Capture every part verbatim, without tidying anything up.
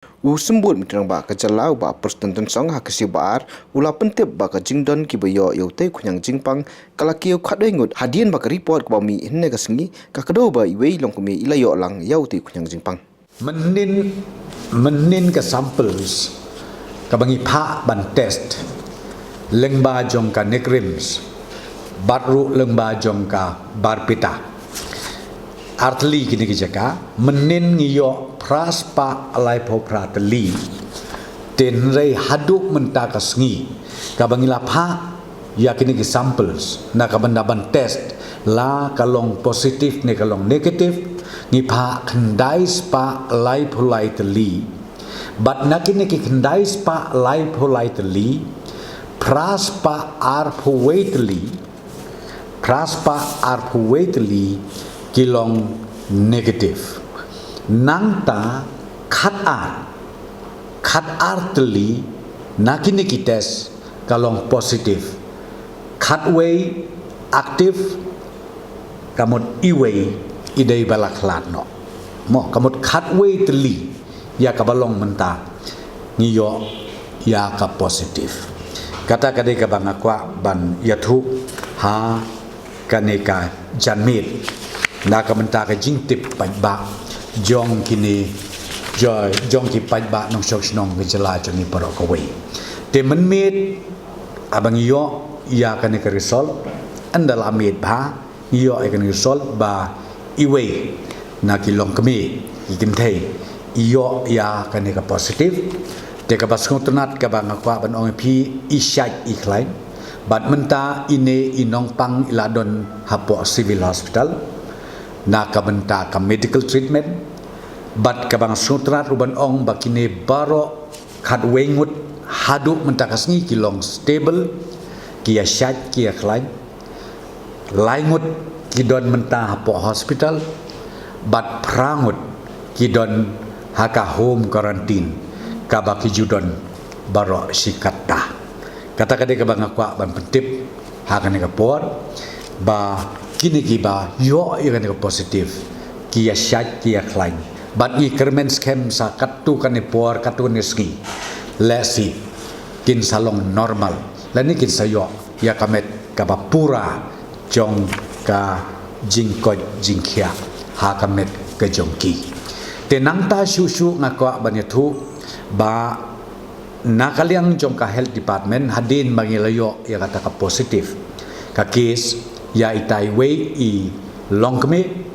U Symbud Myntri Rangbah ka jylla u Bah Prestone Tynsong ha ka shi ba ar u la pyntip ba ka jingdon kiba ïoh ïa utei u khñiang jingpang ka la kiew khatwei ngut hadien ba ka report kaba mih hynne ka sngi ka kdew ba iwei i longkmie i la ïoh lang ïa utei u khñiang jingpang. Mynnin, mynnin ka samples kaba ngi phah ban test lyngba jong ka NEIGRIHMS bad ruh lyngba jong ka Barpeta, artylli kine ki jaka, mynnin ngi ïoh phra spah laiphew phra tylli. Te hynrei haduh mynta ka sngi kaba ngi la phah ïa kine ki samples na ka bynta ban test la ka long positive ne ka long negative, ngi phah khyndai spah laiphew lai tylli. Bad na kine ki khyndai spah laiphew lai tylli, phra spah arphew wei tylli, phra spah arphew wei tylli ki long negative. Nangta khatar, khatar tylli na kine ki test ka long positive. Khatwei active, ka mut iwei i dei ba la khlad noh. Mo, ka mut khatwei tylli ïa kaba long mynta ngi ïoh ïa ka positive. Kata ka dei kaba nga kwah ban ïathuh ha kane ka janmiet na ka bynta ka jingtip paidbah jong kine, jo-, jong ki paidbah nongshong shnong ka jylla jong ngi baroh kawei. Te mynmiet haba ngi ïoh ïa kane ka result, ynda la miet bha, ngi ïoh ïa kane ka result ba iwei na ki longkmie, ki kynthei, i ïoh ïa kane ka positive. Te kaba sngewtynnat kaba nga kwah ban ong ïa phi, i shait i khlaiñ. Bad mynta ine i nongpang i la don hapoh Civil Hospital na ka bynta ka medical treatment. Bad kaba nga sngewtynnat ruh ban ong ba kine baroh khatwei ngut haduh mynta ka sngi ki long stable, ki ïa shait ki ïa khlaiñ. Lai ngut ki don mynta hapoh hospital, bad phra ngut ki don ha ka home quarantine kaba ki ju don baroh shi katta. Kata ka dei kaba nga kwah ban pyntip ha kane ka por ba kine kiba ïoh ïa kane ka positive ki ïa shait ki ïa khlaiñ. Bad ngi kyrmen skhem sa katto katne por, katto katne sngi, lehse kin sa long normal lane kin sa ïoh ïa ka met kaba pura jong ka jingkoit jingkhiah ha ka met ka jong ki. Te nangta shuh shuh nga kwah ban ïathuh ba na ka liang jong ka health department, hadien ba ngi la ïoh ïa kata ka positive ka case ïa itai wei i longkmie,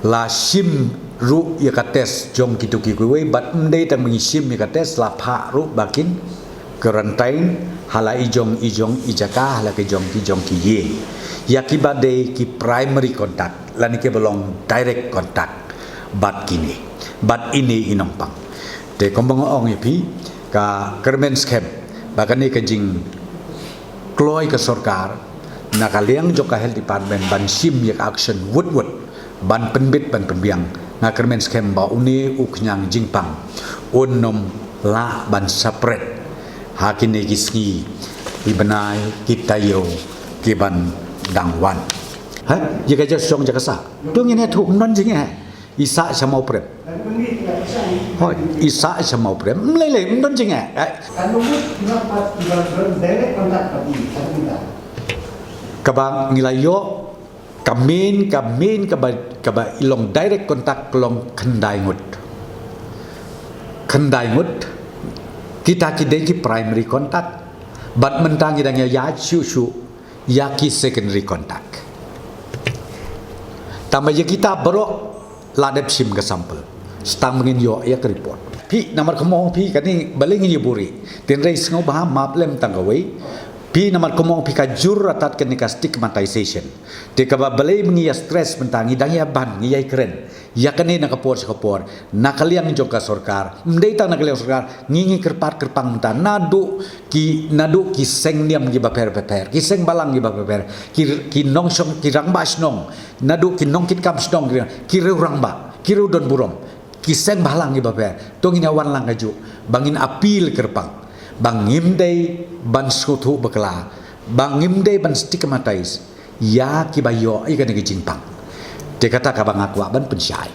la shim ruh ïa ka test jong kito ki kiwei, bad ym dei tang ba ngi shim ïa ka test, la phah ruh ba kin quarantine ha la i jong i jong i jaka, ha la ki jong ki jong ki ïing, ïa kiba dei ki primary contact lane kiba long direct contact bad kine, bad ine i nongpang. Te kumba nga ong ïa phi, ka kyrmen skhem ba kane ka jingkloi ka sorkar na ka liang jong ka health department ban shim ïa ka action wut wut ban pynbit ban pynbiang. Nga kyrmen skhem ba une u khñiang jingpang un nym lah ban separate ha kine ki sngi, ki bnai, ki taïew ki ban dang wan. Ha, ïa ka ja shong ja ka sah. To ngin ïathuh, ym don jingeh. I sah sha Mawprem. Hooid, i sah sha Mawprem. Ym lei lei, ym don jingeh. Eh. Kaba ngi la ïoh, ka main, ka main, kaba, kaba i long direct contact ka long khyndai ngut. Khyndai ngut. Kita ki dei ki primary contact. Bad mynta ngi dang ïa ïaid shuh shuh ïa ki secondary contact. Tangba ïa kita baroh la dep shim ka sample. Sa tang ba ngin ïoh ïa ka report. Phi, namar kumno phi, kane balei ngin ïa buhrieh. Hynrei sngewbha map lem tang kawei. Phi, namar kumno phi, ka jur ratat kane ka stigmatization. Te kaba balei ba ngi ïa stress mynta, ngi dang ïa ban, ngi ïa kren. Ïa kane na ka por sha ka por, na ka liang jong ka sorkar, ym dei tang na ka liang sorkar, ngi ngi kyrpad kyrpang mynta, naduh ki, naduh ki seng niam kiba pher pher pher, ki seng balang kiba pher pher, ki, ki nongshong, ki rangbah shnong, naduh ki nongkitkam shnong, ki, ki riew rangbah, ki riew don burom, ki seng balang kiba pher, to ngin ïa wan lang kajuh, ba ngin appeal kyrpang, ba ngim dei ban sngewthuh bakla, ba ngim dei ban stigmatize ïa kiba ïoh ïa kane ka jingpang. Te kata kaba nga kwah ban pynshai.